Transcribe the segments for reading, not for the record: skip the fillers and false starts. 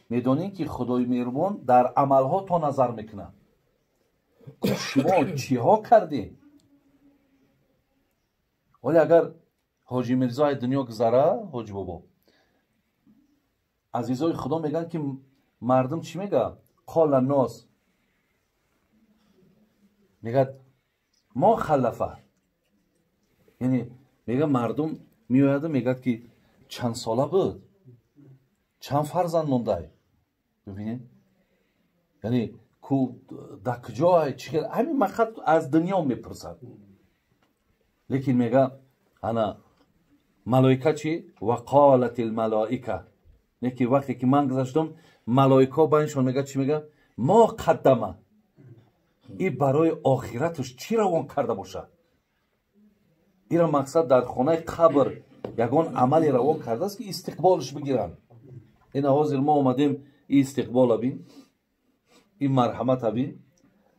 Медонем ки Худои меҳрубон дар амалҳо то назар мекунад. Шумо чиҳо кардем? Вале агар Ҳоҷи Мирзо аз дунё гузара, Ҳоҷи бобо, азизои Худо мегӯянд ки мардум чӣ мегӯяд? Қола нос мегӯяд мо халафа, яъне мегӯяд мардум меояду мегӯяд ки чанд сола буд, чанд фарзанд мондай. Бибинед, яъне ку дар куҷое, чӣ хел, ҳамин мақсад аз дунё мепурсад. Лекин мегӯяд ана малоика чӣ? Ва қолат илмалоика. Лекин вақте ки ман гузаштам, малоикаҳо байншон мегӯяд чӣ мегӯяд? Мо қаддама, и барои охираташ чӣ равон карда бошад? Ира мақсад дар хонаи қабр ягон амале равон кардааст ки истиқболаш бигиранд. Ина ҳозир мо омадем, и истиқбола бин, ин марҳамата бин.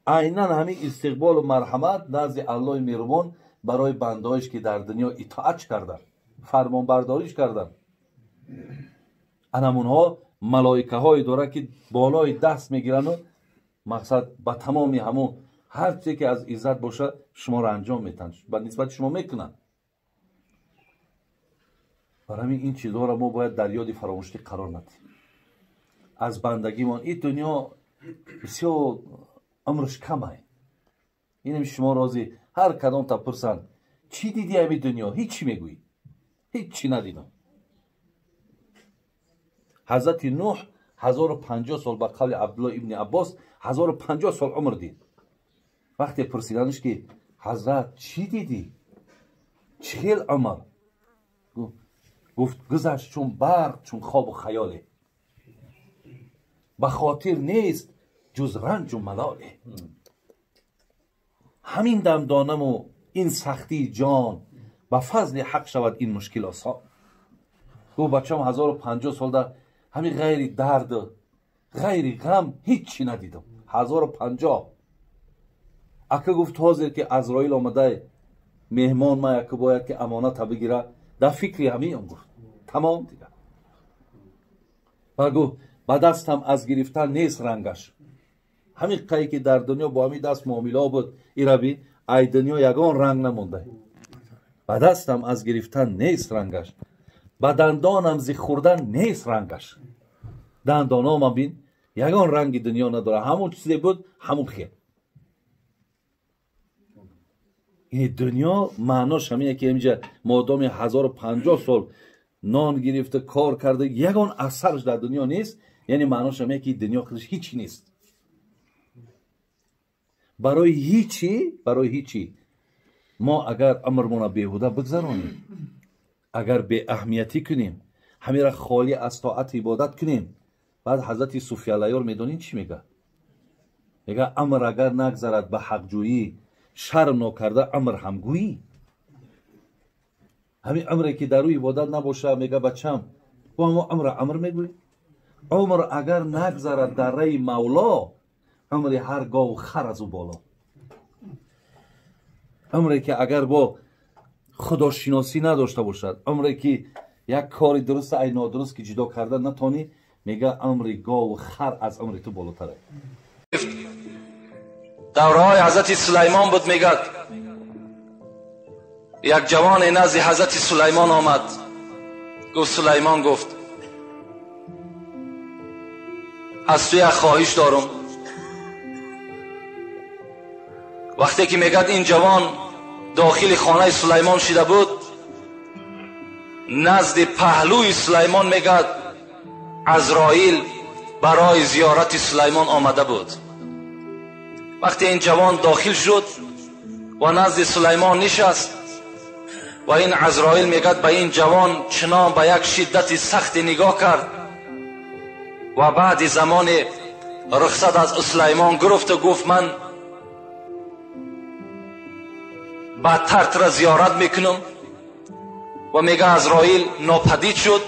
Айнан ҳамин истиқболу марҳамат назди Аллоҳи меҳрубон барои бандаҳоеш ки дар дунё итоат карданд, фармонбардориш карданд. Анамунҳо малоикаҳое дорад ки болои даст мегирану мақсад ба тамоми ҳамун ҳар чизе ки аз иззат бошад шуморо анҷом метаҳанд, ба нисбати шумо мекунанд. Барои ҳамин ин чизҳоро мо бояд дар ёди фаромӯшӣ қарор надиҳем. Аз бандагимон ин дунё бисёр умрш камай. Инам шумо розӣ ҳар кадом та пурсанд чӣ дидӣ ҳамин дунё, ҳеҷ чӣ мегӯӣ? Ҳеҷ чӣ надидам. Ҳазрати Нуҳ 1050 сол, ба қавли Абдулло ибни Аббос 1050 сол умр дид. Вақте пурсиданаш ки ҳазрат чӣ дидӣ, чӣ хел умр? Гуфт гузашт чун барқ, чун хобу хаёле, ба хотир нест ҷуз ранҷу малоле. Ҳамин дам донаму ин сахтии ҷон, ба фазли ҳақ шавад ин мушкил осон. Гуфт бачам 1050 сол дар ҳамин ғайри дард, ғайри ғам ҳеҷ чӣ надидам. 1050. Ака гуфт ҳозир ки Азроил омадай меҳмон ма яку бояд ки амоната бигира, дар фикри ҳамин гуфт тамом дигар. Ва гуфт ба дастам аз гирифтан нест рангаш. Ҳамин қае ки дар дунё бо ҳамин даст муомилаҳо буд, ираби ай дунё ягон ранг намондай. Ба дастам аз гирифтан нест рангаш, ба дандонам зи хӯрдан нест рангаш. Дандономам бин ягон ранги дунё надорад, ҳамон чизе буд ҳамон хел. Ин дунё маънош ҳамине ки инҷа модоми 1050 сол нон гирифта кор карда, ягон асарш дар дунё нест. Яъне маънош ҳамине ки дунё худаш ҳеҷ нест. Барои ҳичи, барои ҳичи мо агар умрмона беҳуда бигзаронем, агар беаҳамиятӣ кунем, ҳамира холӣ аз тоат ибодат кунем. Баъд ҳазрати Суфия Аллаёр медонед чӣ мегӯяд? Мегӯяд амр агар нагзарад ба ҳақҷӯӣ, шарм нокарда амр ҳамгӯӣ. Ҳамин амре ки дар ӯ ибодат набошад, мегӯяд бачам, бо ҳамо амра амр мегӯӣ? Умр агар нагзарад дар раи Мавло, умри ҳар гову хар аз ӯ боло. Умре ки агар бо худошиносӣ надошта бошад, умре ки як кори дуруст ай нодуруст ки ҷудо карда натонӣ, мегӯяд умри гову хар аз умри ту болотар аст. Давраҳои ҳазрати Сулаймон буд, мегӯяд як ҷавоне назди ҳазрати Сулаймон омад. Гуфт Сулаймон, гуфт аз ту як хоҳиш дорам. Вақте ки мегӯяд ин ҷавон дохили хонаи Сулаймон шида буд, назди паҳлӯи Сулаймон мегӯяд Азроил барои зиёрати Сулаймон омада буд. Вақте ин ҷавон дохил шуд ва назди Сулаймон нишаст ва ин Азроил мегӯяд ба ин ҷавон чунон ба як шиддати сахте нигоҳ кард ва баъди замоне рухсат аз Сулаймон гирифту гуфт ман бадтар туро зиёрат мекунам. Ва мегӯяд Азроил нопадид шуд.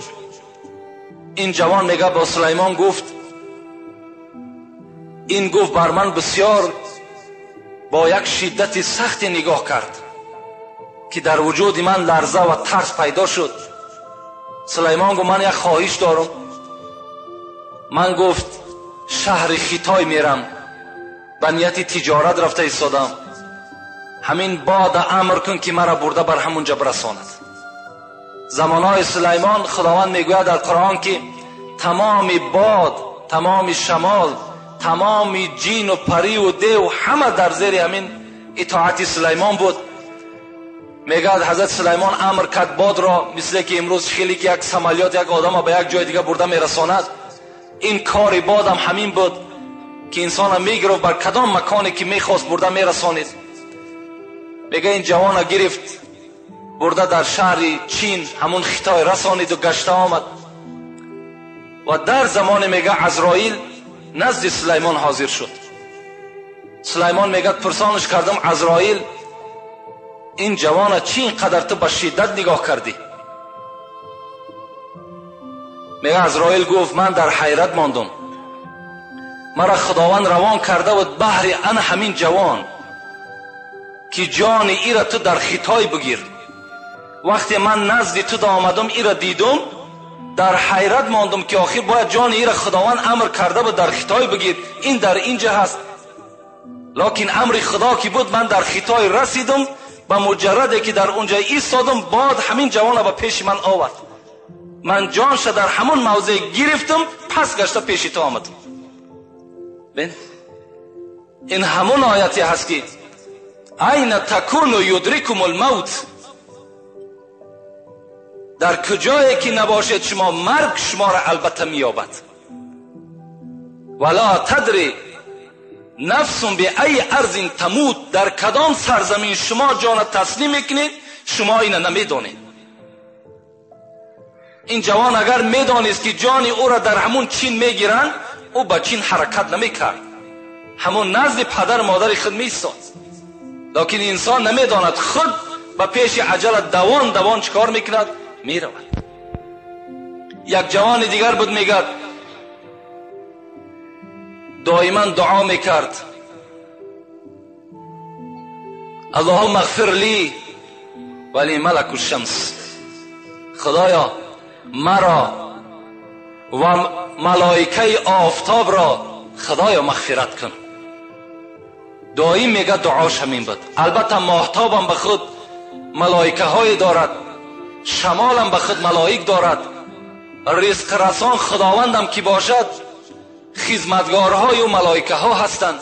Ин ҷавон мегӯяд бо Сулаймон гуфт ин гуфт бар ман бисёр бо як шиддати сахте нигоҳ кард ки дар вуҷуди ман ларза ва тарс пайдо шуд. Сулаймон гуфт ман як хоҳиш дорам. Ман гуфт шаҳри Хитой мерам, ба нияти тиҷорат рафта истодам. Ҳамин бод амр кун ки маро бурда бар ҳамунҷа برساند. زمانهای سلیمان خداوند میگوید در قرآن که تمام باد، تمام شمال، تمام جین و پری و دیو همه در زیر همین اطاعت سلیمان بود. میگه حضرت سلیمان امر کرد باد را، مثل که امروز خیلی که یک سمالیات یک آدم به یک جای دیگه برده میرساند، این کار باد هم همین بود که انسان میگرفت بر کدام مکانی که میخواست برده میرسانید. میگه این جوان گرفت برده در شهر چین همون خطای رسانید و گشته آمد. و در زمان میگه عزرائیل نزد سلیمان حاضر شد. سلیمان میگه پرسانش کردم عزرائیل این جوان چی اینقدر تو با شدت نگاه کردی؟ میگه عزرائیل گفت من در حیرت ماندم، مرا خداوند روان کرده بود بهر ان همین جوان که جان ای را تو در خطای بگیر. وقتی من نزد تو آمدم ای را دیدم در حیرت ماندم که آخر باید جان ای را خداوند امر کرده بود در خطای بگیر، این در اینجا هست. لکن امر خدا که بود من در خطای رسیدم، به مجرده که در اونجا ایستادم باد همین جوان را به پیش من آورد، من جانش در همون موضع گرفتم، پس گشته پیش تو آمدم. بین این همون آیتی هست که این تکون یدرکم الموت، در کجایی که نباشید شما مرگ شما را البته مییابد. ولا تدری نفس به ای ارض تموت، در کدام سرزمین شما جان تسلیم میکنید شما اینو نمیدونید. این جوان اگر میدانست که جان او را در همون چین میگیرند، او به چین حرکت نمیکرد، همون نزد پدر مادر خود میایستاد. لکن انسان نمیداند، خود به پیش عجله دوان دوان چکار میکند؟ میرود. یک جوان دیگر بود میگد دائما دعا میکرد اللهم اغفر لی ولی ملک الشمس، خدایا مرا و ملائکه آفتاب را خدایا مغفرت کن. دائم میگه دعاش همین بود. البته ماهتابم به خود ملائکه های دارد، شمالم به خود ملائک دارد، رزق رسان خداوندم که باشد خدمتگارهای و ملائکه ها هستند،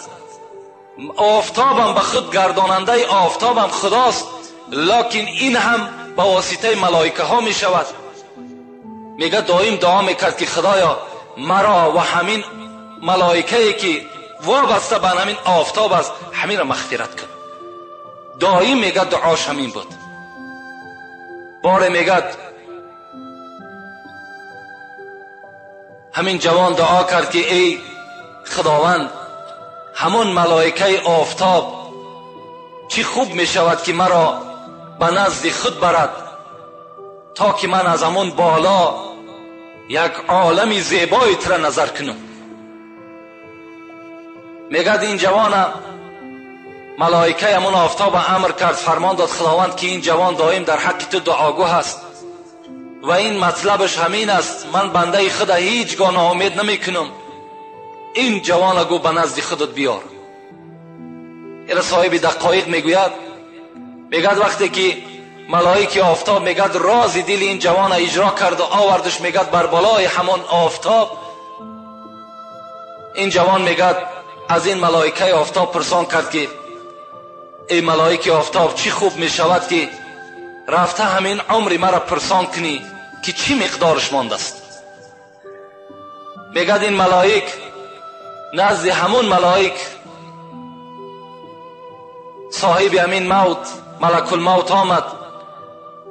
آفتابم به خود گرداننده آفتابم خداست، لکن این هم به واسطه ملائکه ها می شود. میگه دائم دعا میکرد که خدایا مرا و همین ملائکه که وابسته به همین آفتاب است همین را مغفرت کن. دائم میگه دعاش همین بود. باره میگه همین جوان دعا کرد که ای خداوند همون ملائکه آفتاب چی خوب میشود که مرا به نزد خود برد تا که من از همون بالا یک عالم زیبایی تر نظر کنم. میگه این جوان ملائکه همون آفتاب امر کرد، فرمان داد خداوند که این جوان دائم در حق تو دعاگو هست و این مطلبش همین است، من بنده خود هیچگاه ناامید نمی کنم، این جوان گو به نزد خودت بیار. این صاحب دقایق میگوید، میگد وقتی که ملائک آفتاب میگد راز دل این جوان اجرا کرد و آوردش، میگد بر بالای همان آفتاب این جوان میگد از این ملائکه آفتاب پرسان کرد که ای ملائکه آفتاب چی خوب میشود که رفته همین عمری مرا پرسان کنی که چی مقدارش مانده است. میگد این ملائک نزد همون ملائک صاحب همین موت ملک الموت آمد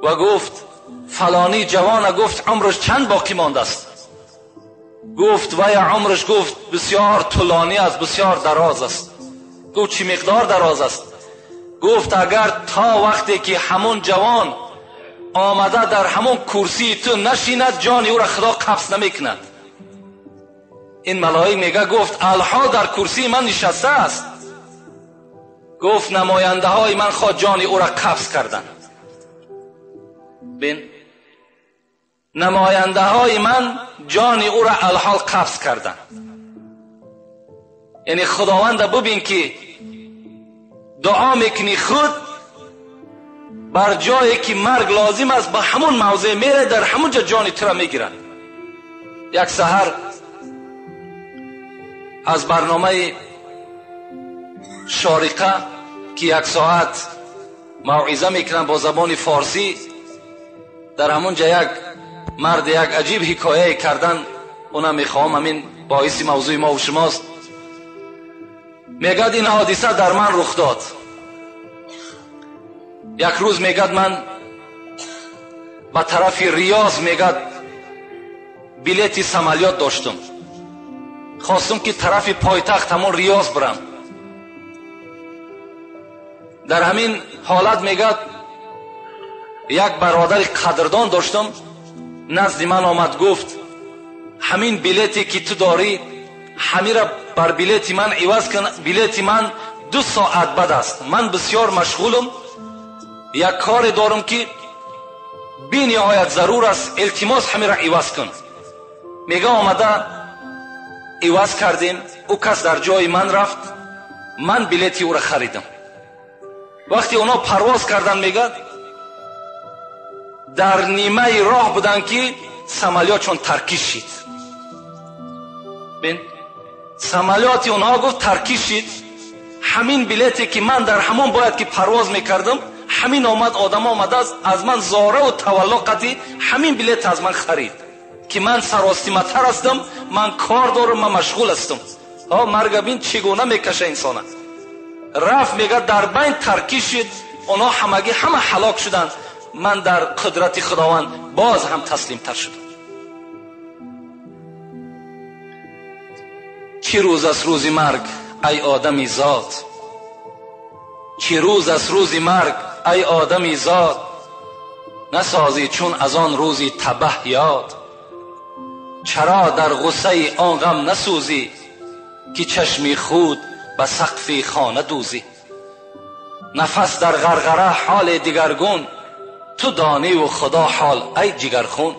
و گفت فلانی جوان گفت عمرش چند باقی مانده است؟ گفت وی عمرش گفت بسیار طولانی است، بسیار دراز است. گفت چی مقدار دراز است؟ گفت اگر تا وقتی که همون جوان آمده در همون کرسی تو نشیند جان او را خدا قبض نمیکند. این ملائک میگه گفت الها در کرسی من نشسته است. گفت نماینده های من خواه جان او را قبض کردن. بین намояндаҳои ман ҷони ӯро алҳол қабз карданд. Яъне худованда бубин ки дуо мекунӣ худ бар ҷое ки марг лозим аст ба ҳамон мавзеъ мере, дар ҳамон ҷо ҷони туро мегиранд. Як саҳар аз барномаи Шориқа ки як соат мавъиза мекунанд бо забони форсӣ, дар ҳамон ҷо як мард як аҷиб ҳикояе кардан, онам мехоҳам ҳамин боиси мавзӯи мо ва шумост. Мегӯяд ин ҳодиса дар ман рух дод. Як рӯз мегӯяд ман ба тарафи Риёз мегӯяд билети самолёт доштум, хостум ки тарафи пойтахт ҳамон Риёз бирам. Дар ҳамин ҳолат мегӯяд як бародари қадрдон доштум, назди ман омад, гуфт ҳамин билете ки ту дорӣ ҳамира бар билети ман иваз кун, билети ман 2 соат баъд аст, ман бисёр машғулам, як коре дорам ки бениҳоят зарур аст, илтимос ҳамира иваз кун. Мега омада иваз кардем, ӯ кас дар ҷои ман рафт, ман билети ӯро харидам. Вақте онҳо парвоз карданд, мегӯяд дар нимаи роҳ буданд ки самолётшон таркиш шид. Бин, самолёти онҳо гуфт таркиш шид, ҳамин билете ки ман дар ҳамон бояд ки парвоз мекардам, ҳамин омад одам омадааст аз ман зораву тавалло қатӣ ҳамин билет аз ман харид ки ман саростиматар ҳастам, ман кор дорам, ман машғул ҳастам. Марга бин чӣ гуна мекаша инсона. Рафт мегӯяд дар байн таркиш шид, онҳо ҳамагӣ ҳама ҳалок шуданд, ман дар қудрати худованд боз ҳам таслимтар шудам. Чӣ рӯз аст рӯзи марг ай одами зод, чӣ рӯз аст рӯзи марг ай одами зод, насозӣ чун аз он рӯзи табаҳ ёд. Чаро дар ғуссаи он ғам насӯзӣ ки чашми худ ба сақфи хона дӯзӣ. Нафас дар ғарғара ҳоли дигаргун, ту дониву худо ҳол ай ҷигархун.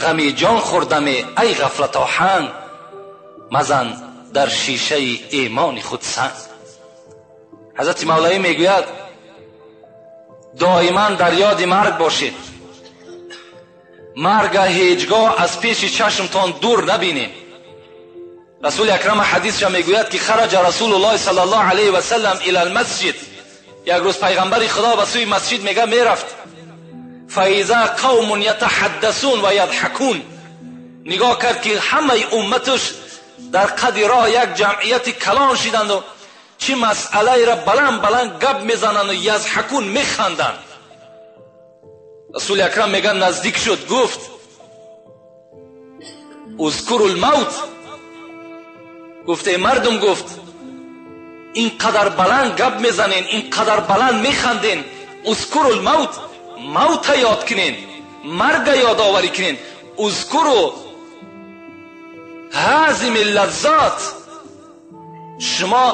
Ғами ҷон хӯрдаме ай ғафлатоҳанг, мазан дар шишаи имони худ санг. Ҳазрати Мавлавӣ мегӯяд доиман дар ёди марг бошед, марга ҳеҷгоҳ аз пеши чашмтон дур набинед. Расули акрам ҳадисша мегӯяд ки хараҷа расулуллоҳи саллаллоҳу алайҳи васаллам ила алмасҷид. Як рӯз пайғамбари худо ба сӯи масҷид мега мерафт. Фаиза қавмун ятаҳаддасун ва ядҳакун. Нигоҳ кард ки ҳамаи умматаш дар қади роҳ як ҷамъияти калон шиданду чӣ масъалаеро баланд баланд гап мезананду язҳакун механданд. Расули акрам мега наздик шуд, гуфт узкуру лмавт. Гуфт эй мардум, гуфт ин қадар баланд гап мезанен, ин қадар баланд механден, узкуру лмавт, мавта ёд кунен, марга ёдоварӣ кунен. Узкуру ҳазими лаззат, шумо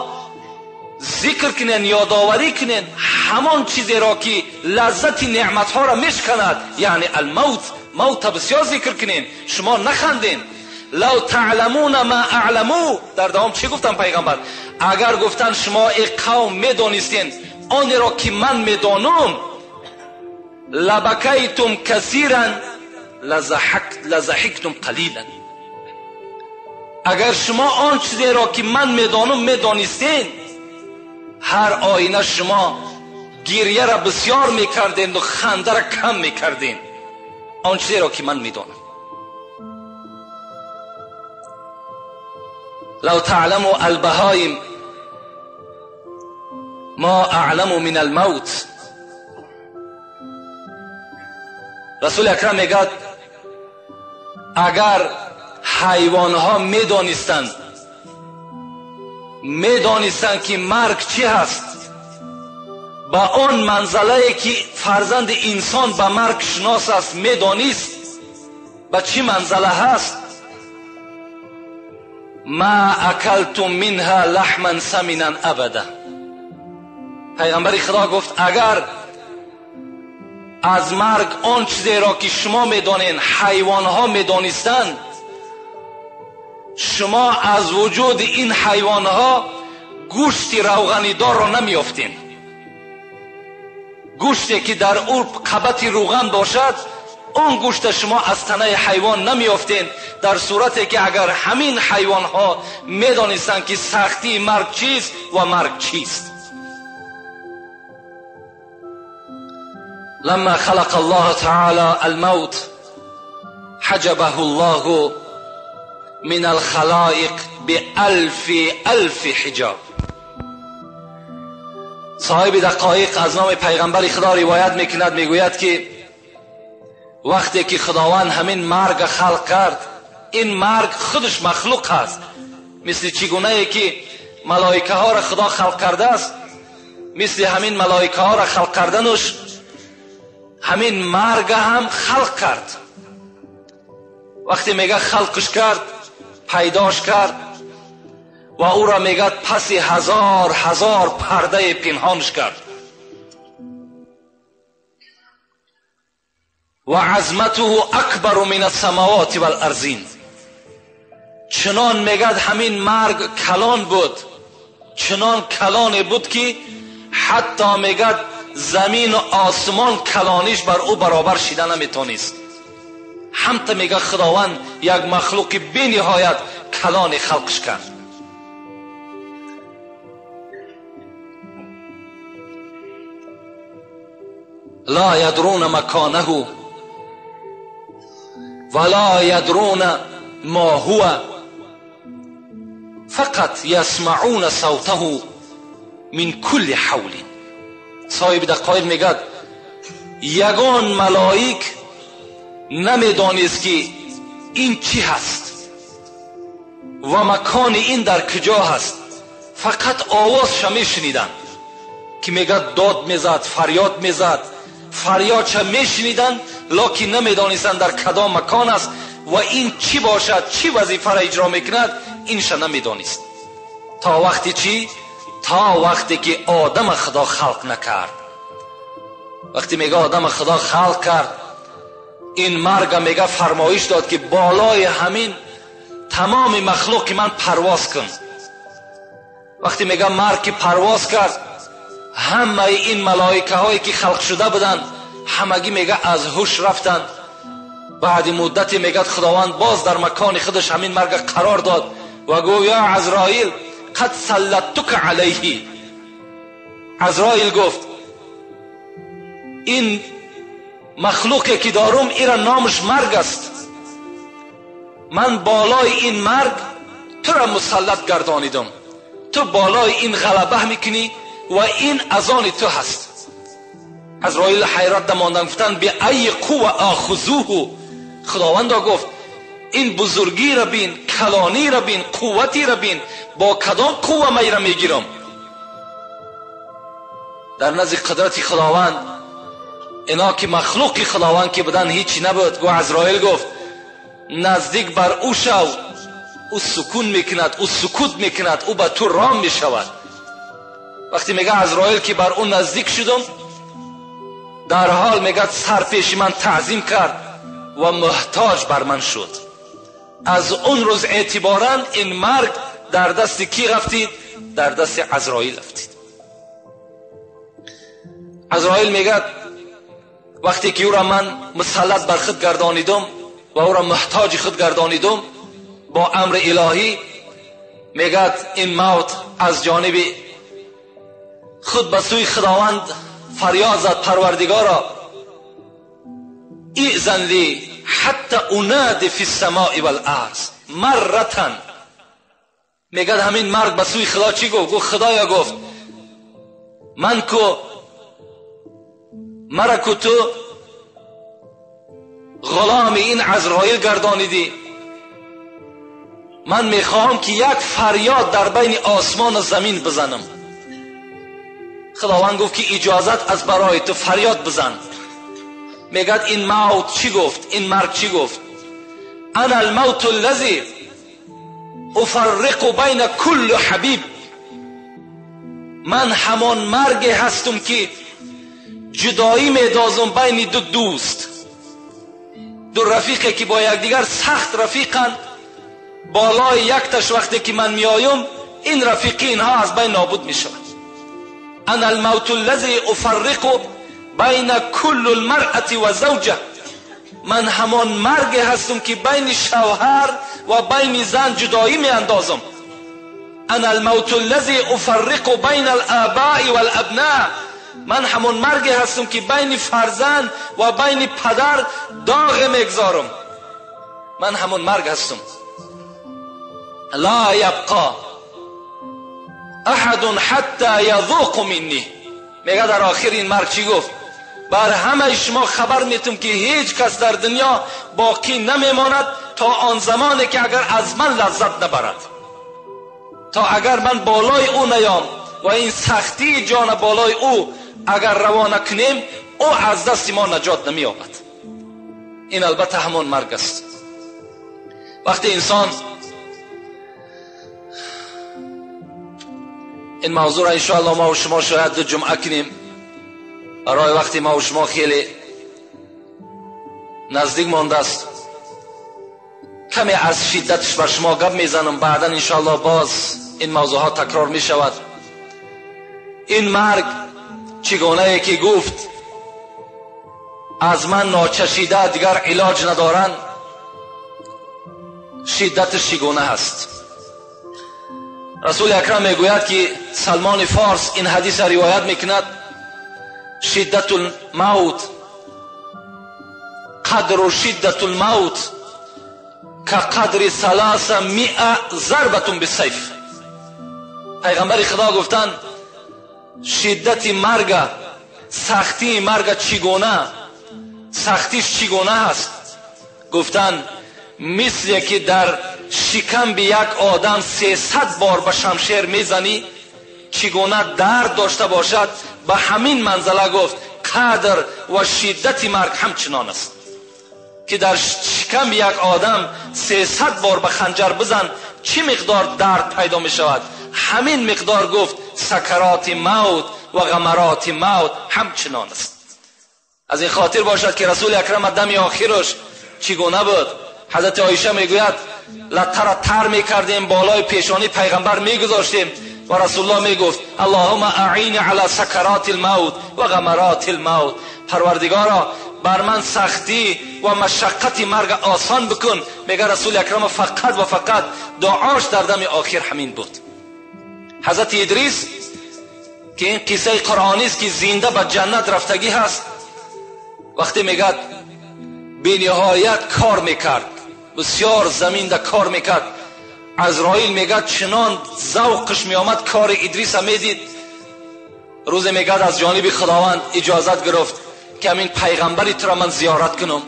зикр кунен, ёдоварӣ кунен ҳамон чизеро ки лаззати неъматҳоро мешканад, яъне алмавт, мавта бисёр зикр кунен, шумо наханден. Лав таъламуна ма аъламу. Дар давом чӣ гуфтан пайғамбар? Агар гуфтан шумо эй қавм медонистен онеро ки ман медонам, лабакайтум касиран лазаҳиктум қалилан. Агар шумо он чизеро ки ман медонам медонистен, ҳар оина шумо гирьяро бисёр мекарденду хандаро кам мекарден. Он чизеро ки ман медонам. لو تعلم البهایم ما اعلم من الموت. رسول اکرم میگه اگر حیوانها میدانستند که مرگ چی هست، با آن منزله که فرزند انسان به مرگ شناس است میدانست به چی منزله هست، ما اکلتم منها لحما سمنا ابدا. پیغمبر خدا گفت اگر Аз марг он чизеро ки шумо медонед, ҳайвонҳо медонистанд, шумо аз вуҷуди ин ҳайвонҳо гӯшти равғанидорро намеёфтед. Гӯште ки дар ӯ қабати равған бошад, он гӯшта шумо аз танаи ҳайвон намеёфтед, дар сурате ки агар ҳамин ҳайвонҳо медонистанд ки сахтии марг чист ва марг чист. لما خلق الله تعالى الموت حجبه الله من الخلائق بألف ألف حجاب. صاحب دقایق از نام پیغمبر خدا روایت میکند، میگوید که وقتی که خداوند همین مرگ خلق کرد، این مرگ خودش مخلوق است. مثل چگونه ای که ملائکه ها را خدا خلق کرده است، مثل همین ملائکه ها را خلق کردنش همین مرگ هم خلق کرد. وقتی میگه خلقش کرد، پیداش کرد و او را میگه پس هزار هزار پرده پنهانش کرد. و عظمته اکبر من السماوات والارضین. چنان میگه همین مرگ کلان بود، چنان کلان بود که حتی میگه زمین و آسمان کلانیش بر او برابر شیده نمیتونست. همتا میگه خداوند یک مخلوق بی نهایت کلان خلقش کرد. لا یدرون مکانه ولا یدرون ما هو فقط یسمعون صوته من کل حول. صاحب دقایق میگد یگان ملائک نمیدانست که این چی هست و مکان این در کجا هست، فقط آوازش میشنیدن که میگد داد میزد، فریاد میزد، فریادش میشنیدن، لکن نمیدانستند در کدام مکان است و این چی باشد، چی وظیفه را اجرا میکند، اینش نمیدانست. تا وقتی چی؟ تا وقتی که آدم خدا خلق نکرد. وقتی میگه آدم خدا خلق کرد، این مرگ میگه فرمایش داد که بالای همین تمام مخلوق من پرواز کن. وقتی میگه مرگ که پرواز کرد، همه این ملائکه هایی که خلق شده بودند همگی میگه از هوش رفتند. بعد مدتی میگه خداوند باز در مکان خودش همین مرگ قرار داد و گفت یا عزرائیل قد سلطتک علیه. عزرائیل گفت این مخلوقی که دارم ایرا نامش مرگ است، من بالای این مرگ تو را مسلط گردانیدم، تو بالای این غلبه میکنی و این از آن تو هست. عزرائیل حیرت دماندن، گفتند به ای قوه آخذوه. خداوندا گفت این بزرگی را بین، کلانی را بین، قوتی را بین، با کدام قوه من را میگیرم؟ در نزد قدرت خداوند اینا که مخلوق خداوند که بدن هیچی نبود. گو عزرائیل گفت نزدیک بر او شو، او سکون میکند، او سکوت میکند، او به تو رام میشود. وقتی میگه عزرائیل که بر او نزدیک شدم، در حال میگه سر پیش من تعظیم کرد و محتاج بر من شد. از اون روز اعتبارا این مرگ در دست کی رفتید؟ در دست عزرائیل رفتید. عزرائیل میگه وقتی که او را من مسلط بر خود گردانیدم و او را محتاج خود گردانیدم با امر الهی، میگه این موت از جانب خود به سوی خداوند فریاد زد، پروردگارا ایذن لی حتی انادی فی السماء والارض مرتن. میگه همین مرگ به سوی خدا چی گفت؟ گفت خدایا، گفت من کو مرا کو تو غلام این عزرائیل گردانیدی، من میخواهم که یک فریاد در بین آسمان و زمین بزنم. خداوند گفت که اجازت از برای تو، فریاد بزن. میگد این موت چی گفت؟ این مرگ چی گفت؟ انا الموت الذی افرق بین کل حبیب. من همان مرگ هستم که جدایی میدازم بین دو دوست، دو رفیقی که با یکدیگر سخت رفیقند، بالای یک تش وقتی که من میایم این رفیقی اینها از بین نابود میشود. انا الموت الذی افرق بین کل المرأة و زوجه، من همان مرگ هستم که بین شوهر و بین زن جدایی می اندازم. انا الموت الذی افرق بین الآباء والابناء، من همان مرگ هستم که بین فرزند و بین پدر داغ میگذارم. من همان مرگ هستم. لا یبقا احد حتی یذوق منی. میگه در آخر این مرگ چی گفت؟ بر همه شما خبر میتم که هیچ کس در دنیا باقی نمیماند تا آن زمانی که اگر از من لذت نبرد، تا اگر من بالای او نیام و این سختی جان بالای او اگر روانه کنیم، او از دست ما نجات نمییابد. این البته همان مرگ است. وقتی انسان این موضوع را انشاءالله ما و شما شاید دو جمعه کنیم، برای وقتی ما و شما خیلی نزدیک مانده است، کمی از شدتش بر شما گپ میزنم، بعدا انشاءالله باز این موضوع ها تکرار می شود. این مرگ چگونه که گفت از من ناچشیده دیگر علاج ندارن، شدتش چگونه هست؟ رسول اکرم میگوید که سلمان فارس این حدیث را روایت میکند، شدت الموت قدر شدت الموت که قدر 300 ضربة بالسیف. پیغمبر خدا گفتند شدت مرگ، سختی مرگ چگونه، سختیش چگونه هست؟ گفتند مثل که در شکم به یک آدم 300 بار به شمشیر میزنی چگونه درد داشته باشد، به همین منزله گفت قدر و شدت مرگ همچنان است که در شکم یک آدم 300 بار به خنجر بزن چی مقدار درد پیدا می شود، همین مقدار گفت سکرات موت و غمرات موت همچنان است. از این خاطر باشد که رسول اکرم دم آخرش چگونه بود؟ حضرت عایشه میگوید لته را تر میکردیم، بالای پیشانی پیغمبر میگذاشتیم و رسول الله میگفت اللهم اعین علی سکرات الموت و غمرات الموت، پروردگارا بر من سختی و مشقت مرگ آسان بکن. میگه رسول اکرم فقط و فقط دعاش در دم آخر همین بود. حضرت ادریس که این قصه قرآنی است که زنده به جنت رفتگی هست، وقتی میگه بی نهایت کار میکرد، بسیار زمین ده کار میکرد، عزرائیل میگه چنان ذوقش میآمد کار ادریس میدید. روز میگه از جانب خداوند اجازت گرفت که همین پیغمبری تو را من زیارت کنم،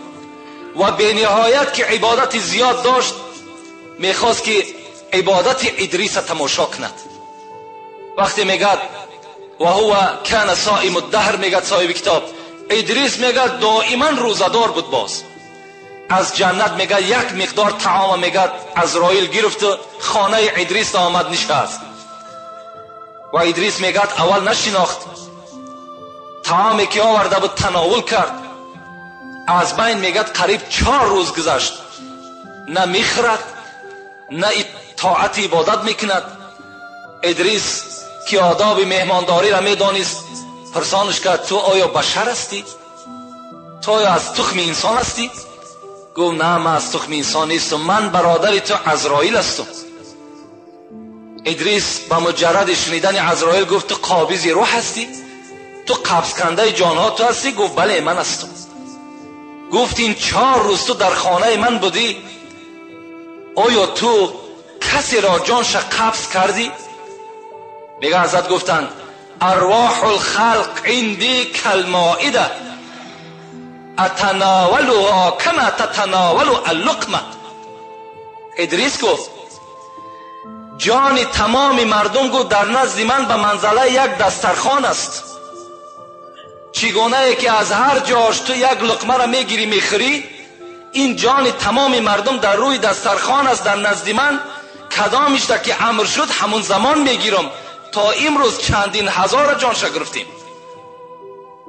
و به نهایت که عبادت زیاد داشت میخواست که عبادت ادریس تماشا کند. وقتی میگه و هو کان صائم الدهر، میگه صاحب کتاب ادریس میگه دائما روزه‌دار بود، باز از جنت میگه یک مقدار طعام میگه عزرائیل گرفت و خانه ادریس آمد نشست و ادریس میگه اول نشناخت، طعامی که آورده بود تناول کرد، از بین میگه قریب 4 روز گذشت، نه میخورد نه طاعت عبادت میکند. ادریس که آداب مهمانداری را میدانست پرسانش کرد تو آیا بشر هستی؟ تو آیا از تخم انسان هستی؟ گفت نه من از تخم انسان نیستم، من برادر تو عزرائیل هستم. ادریس با مجرد شنیدن عزرائیل گفت تو قابض روح هستی؟ تو قبض کنده جانها تو هستی؟ گفت بله من هستم. گفت این 4 روز تو در خانه من بودی، آیا تو کسی را جانش قبض کردی؟ میگه حضرت گفتند ارواح الخلق عندی کالمائده اتناولها کما تتناول اللقمه. ادریس گفت جان تمام مردم گفت در نزد من به منزله یک دسترخوان است، چگونه که از هر جاش تو یک لقمه را میگیری میخوری، این جان تمام مردم در روی دسترخوان است در نزد من، کدامش که امر شد همون زمان میگیرم، تا امروز چندین هزار جانش گرفتیم.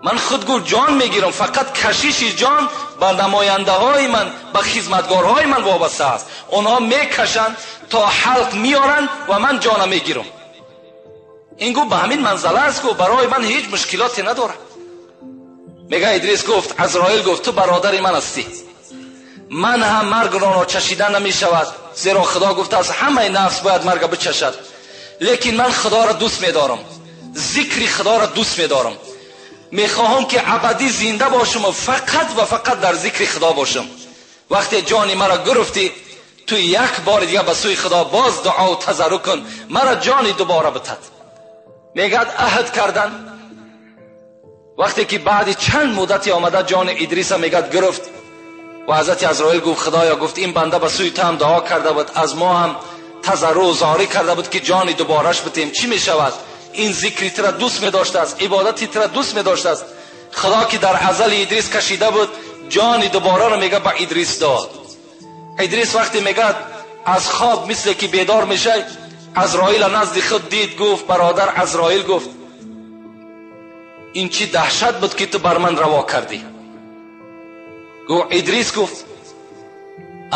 Ман худ гуфт ҷон мегирам, фақат кашиши ҷон ба намояндаҳои ман, ба хизматгорҳои ман вобаста аст. Онҳо мекашанд то ҳалқ меоранд ва ман ҷона мегирам. Ин гуфт ба ҳамин манзала аст, гуфт барои ман ҳеҷ мушкилоте надорад. Мега Идрис гуфт, Азроил гуфт ту бародари ман ҳастӣ, ман ҳам маргро чашида намешавад, зеро Худо гуфтааст ҳамаи нафс бояд марга бичашад, лекин ман Худоро дӯст медорам, зикри Худоро дӯст медорам, мехоҳам ки абадӣ зинда бошам ва фақат ва фақат дар зикри Худо бошам. Вақте ҷони маро гирифтӣ, ту як бори дига ба сӯи Худо боз дуо ва тазарруъ кун, маро ҷони дубора битад. Мегӯяд аҳд кардан. Вақте ки баъди чанд муддате омада ҷони Идриса мегӯяд гирифт ва ҳазрати Азроил гуфт худоё, гуфт ин банда ба сӯи ту ҳам дуо карда буд, аз мо ҳам тазарруъ зорӣ карда буд ки ҷони дубораш битем, чӣ мешавад? Ин зикри тура дӯст медоштааст, ибодати тура дӯст медоштааст. Худо ки дар азали Идрис кашида буд, ҷони дубораро мега ба Идрис дод. Идрис вақте мегӯяд аз хоб мисле ки бедор мешавад, Азроила назди худ дид, гуфт бародар Азроил, гуфт ин чӣ даҳшат буд ки ту бар ман раво кардӣ? Гуфт Идрис, гуфт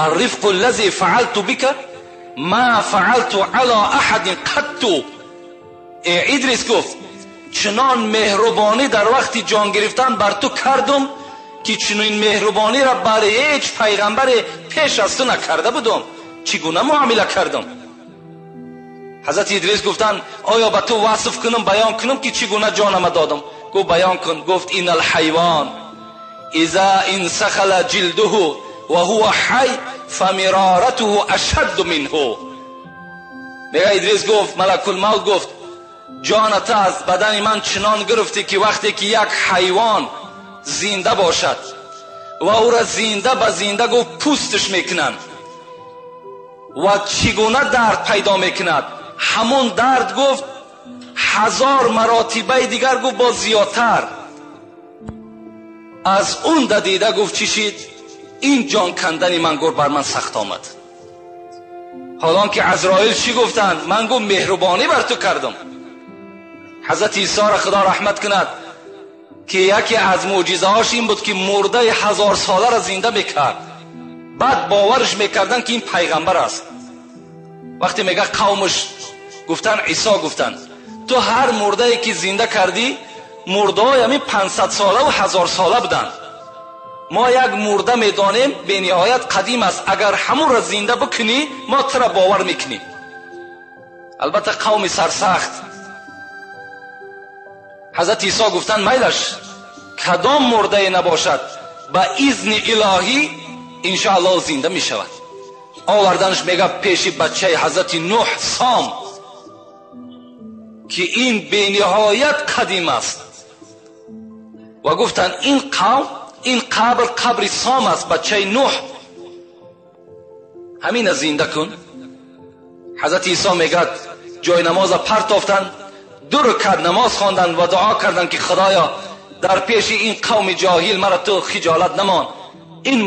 الرفق الذي فعلت بك ما فعلت على احد قط. Идрис гуфт чунон меҳрубонӣ дар вақти ҷон гирифтан бар ту кардум ки чунин меҳрубониро бар ҳеҷ пайғамбаре пеш аз ту накарда будум. Чӣ гуна муомила кардум? Ҳазрати Идрис гуфтанд оё ба ту васф кунам, баён кунам ки чӣ гуна ҷонама додам? Гуфт баён кун. Гуфт ин алҳайвон иза инсахала ҷилдуҳу ва ҳува ҳай фамироратуҳу ашадду минҳу. Мега Идрис гуфт, малакулмавт гуфт ҷонат аз бадани ман чунон гирифтӣ ки вақте ки як ҳайвон зинда бошад ва ӯра зинда ба зинда гуфт пӯсташ мекунанд ва чӣ гуна дард пайдо мекунад, ҳамон дард гуфт 1000 маротибаи дигар гуфт боз зиёдтар. Аз он дадида гуфт чӣ шид? Ин ҷон кандани ман гуфт бар ман сахт омад. Ҳолон ки Азроил чӣ гуфтанд? Ман гуфт меҳрубонӣ бар ту кардам. Ҳазрати Исоро Худо раҳмат кунад ки яке аз мӯъҷизаҳош ин буд ки мурдаи 1000 соларо зинда мекард. Баъд боварш мекарданд ки ин пайғамбар аст. Вақте мега қавмаш гуфтанд, Исо гуфтанд ту ҳар мурдае ки зинда кардӣ, мурдаҳои ҳамин 500 сола ва 1000 сола буданд. Мо як мурда медонем бениҳоят қадим аст, агар ҳамонро зинда бикунӣ мо тура бовар мекунем. Албатта қавми сарсахт. Ҳазрати Исо гуфтанд майлаш, кадом мурдае набошад ба изни илоҳӣ иншоаллоҳ зинда мешавад. Оварданаш мега пеши бачаи ҳазрати Нуҳ Сом ки ин бениҳоят қадим аст ва гуфтанд ин қавм, ин қабр қабри Сом аст, бачаи Нуҳ, ҳамина зинда кун. Ҳазрати Исо мегӯяд ҷои намоза партофтанд, 2 ракат намоз хонданд ва дуо карданд ки худоё дар пеши ин қавми ҷоҳил маро ту хиҷолат намон, ин